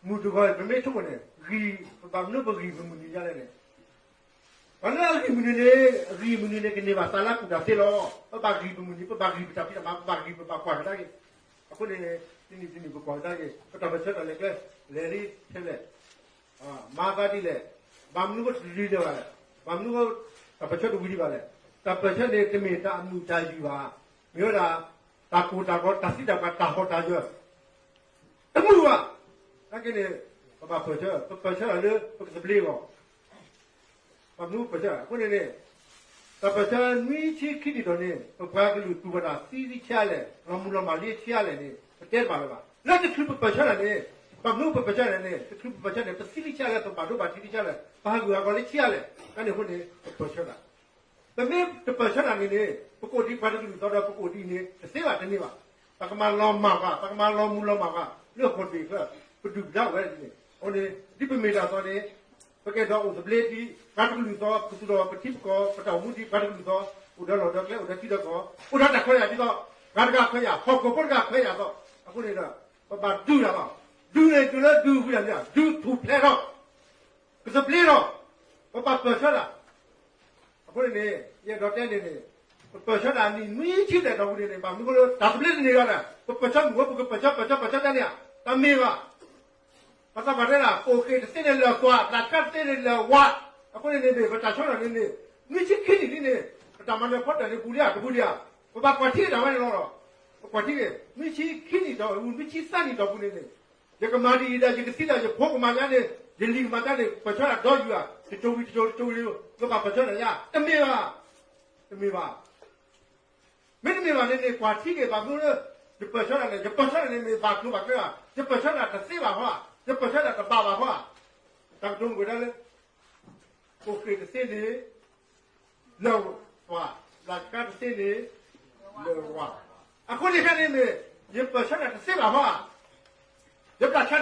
မုၢ်တဂီၤ ပမ့ၢ်ဆိကမိၣ်န့ၣ် ဂံၢ် ပဘၣ်မနုၤပဂံၢ်ပမုၢ်နံၤဒ်လဲၣ်န့ၣ်, ပှၤလၢအဂံၢ်မုၢ်နံၤန့ၣ် အဂံၢ်မုၢ်နံၤန့ၣ် ကန့ၢ်ဘၣ်သးလၢအကူၣ်တၢ်သ့လီၤ. ပဘၣ်ဂံၢ်ပမုၢ်နံၤ ပဘၣ်ဂံၢ်ပတၢ်ဖံးတၢ်မၤ ပဘၣ်ဂံၢ်ပဘၣ်ကွၢ်ကဒါက့ၤ. အဃိန့ၣ် တနံၤတနံၤပကွၢ်ကဒါက့ၤ ပတၢ်ပၢၢ်ဆၢတၢ်လဲၤကျဲ လဲၤလံထဲလဲၣ်, မၤသးဒ်လဲၣ်, ဘၣ်မနုၤပတလုၢ်ဒၣ်ဘၣ်လဲၣ်, ဘၣ်မနုၤပတၢ်ပၢၢ်ဆၢတဝံၤဒံးဘၣ်လဲၣ်. တၢ်ပၢၢ်ဆၢန့ၣ် တမ့ၢ်တၢ်အမုာ်တၢ်ယုၢ်ဘၣ်, မ့ၢ်ဝဲဒၣ် တၢ်ကိၢ်တၢ်ဂီၤ တၢ်သံတၢ်ပှၢ် တၢ်ဟီၣ်တၢ်ယၢၤ တမုာ်ဘၣ်. နာ်က့န့ၣ် ပဘၣ်ပၢၢ်ဆၢ, ပပၢၢ်ဆၢတၢ်လၢပကသဘျ့အဂီၢ်, ဘၣ်မနုၤပပၢၢ်ဆၢတၢ်. အဃိန့ၣ်န့ၣ် တၢ်ပၢၢ်ဆၢနွံဆံခံနံၣ်တီၢ်န့ၣ် ပပှၤကလုာ်တူၢ်ဘၣ်တၢ်သံလံဆံးအါလဲၣ်, လီၤမုၢ်လီၤမၢ်လံဆံးအါလဲၣ်န့ၣ် ပတဲတဘၣ်လၢၤဘၣ်. လၢတချုးပပၢၢ်ဆၢတၢ်န့ၣ် ဘၣ်မနုၤပပၢၢ်ဆၢတၢ်န့ၣ် တချုးပပၢၢ်ဆၢန့ၣ် ပသံလံဆံးအါလဲၣ်, ပဘၣ်ဒိဘၣ်ထံးလံဆံးအါလဲၣ်, ပဟးဂူာ်ဟးဂီၤလံဆံးအါလဲၣ်. တၢ်န့ၣ်အဃိန့ၣ် ပပၢၢ်ဆၢတၢ် ပမ့ၢ်တပၢၢ်ဆၢတၢ်န့ၣ်န့ၣ် ပကအိၣ်ဒံးပှၤတကလုာ်သီဒီး ပကအိၣ်ဒံးန့ၣ် တသ့ဘၣ်တန့ၢ်ဘၣ်. ပကမၤလီၤမၢ်ပှၤ, ပကမၤလီၤမုၢ်လီၤမၢ်ပှၤ လၢဟီၣ်ခိၣ်တဘ့ၣ်အချၢ, ပဒုၣ်ပဒါအိၣ်ဝဲဒၣ်န့ၣ်. အဃိန့ၣ် ဒ်ပမ့ၢ်တၢ်သီန့ၣ် ပကအဲၣ်ဒိးအိၣ်သဘျ့ဒ်ပှၤတကလုာ်သီ, ပကသူၣ်ထီၣ်ပထံပကီၢ်, ပတၢ်အိၣ်မူဒ်ပှၤတကလုာ်သီ, အိၣ်ဒီးလီၢ်ဒီးကျဲ အိၣ်ဒီးထံဒီးကီၢ်, အိၣ်ဒီးတၢ်ခွဲးယာ်ဒ်သိး ပှၤတဂၤခွဲးယာ်, ဟီၣ်ခိၣ်ဖိတဂၤခွဲးယာ်အသိး. အဃိန့ၣ်ဒီး ပဘၣ်ဒုးတၢ်လီၤ. ဒုးန့ၣ်ဒုးလၢဒုးဝံၤတၢ်မ့ၢ်ဧါ, ဒုးထူၣ်ဖျဲးထီၣ် ကသဘျ့ထီၣ်, ပဘၣ်ပၢၢ်ဆၢတၢ်. အဃိန့ၣ်န့ၣ် ယအဲၣ်ဒိးတဲန့ၣ်န့ၣ် ပပၢၢ်ဆၢတၢ်နံၣ်နွံဆံဘျဲၣ်တီၢ်ပူၤန့ၣ်န့ၣ် ဘၣ်မနုၤအဃိလၢတၢ်သဘျ့တန့ၢ်လီၤဒီး ပပၢၢ်ဆၢမုၢ်ဝဲ ပကပၢၢ်ဆၢ ပၢၢ်ဆၢ ပၢၢ်ဆၢတၢ်န့ၣ်ဧါ, တမ့ၢ်ဘၣ်. ပသးပှၢ်တဲဒၣ် ကိၣ်ဃ့ၢ်တသ့န့ၣ်လၢာ်ကွၢ်, ဘျးဆှးတသ့န့ၣ်လၢာ်ဝး. အဃိန့ၣ်န့ၣ်န့ၣ် ပတၢ်ဆီလီၤန့ၣ်န့ၣ် နွံဆံခံနံၣ်လံန့ၣ် ပတၢ်မၤနၢၤဖီတၢၣ်န့ၣ် ဘူးလံဧါ တဘူးလံဧါ, ပဘၣ်ကွၢ်ထံတၢ်ဝဲန့ၣ်လီၤ. ပကွၢ်ထံန့ၣ် နွံဆံခံနံၣ်တီၢ် နွံဆံသၢနံၣ်တီၢ်ပူၤန့ၣ်န့ၣ် ယကမၤဒ်အံၤဒီး ယကသံဒီး ယဖိကမၤယါန့ၣ်, ယလံၤကမၤယါန့ၣ် ပၢၢ်ဆၢတၢ်ဒီယူၤဧါ, တကၠိဝံၤတကၠိ တကၠိဝံၤ ပဘၣ်ပၢၢ်ဆၢတၢ်ယါ, တမ့ၢ်ဘၣ်, တမ့ၢ်ဘၣ်. မ့တမ့ၢ်ဘၣ်န့ၣ်န့ၣ် ကွၢ်ထံက့ၤ ဘၣ်မနုၤလၢ ယပၢၢ်ဆၢတၢ်လဲၣ်, ယပၢၢ်ဆၢတၢ်န့ၣ်မ့ၢ်ဘၣ်ကျိၤဘၣ်ကျဲဧါ, ယပၢၢ်ဆၢတၢ်တသ့ဘၣ်ဃီဧါ, ယပၢၢ်ဆၢတၢ်တဘၣ်ဘၣ်ဃီဧါ. တၢ်ကတိၤမ့ၢ်ဝဲဒၣ်လၢ ကိၣ်ဃ့ၢ်တသ့န့ၣ် လၢာ်ဝး, ဘျးဆှးတသ့န့ၣ် လၢာ်ဝး. အဃိန့ၣ်ခဲန့ၣ်မ့ၢ် ယပၢၢ်ဆၢတၢ်တသ့ဘၣ်ဃီဧါ, ယဘျးဆှး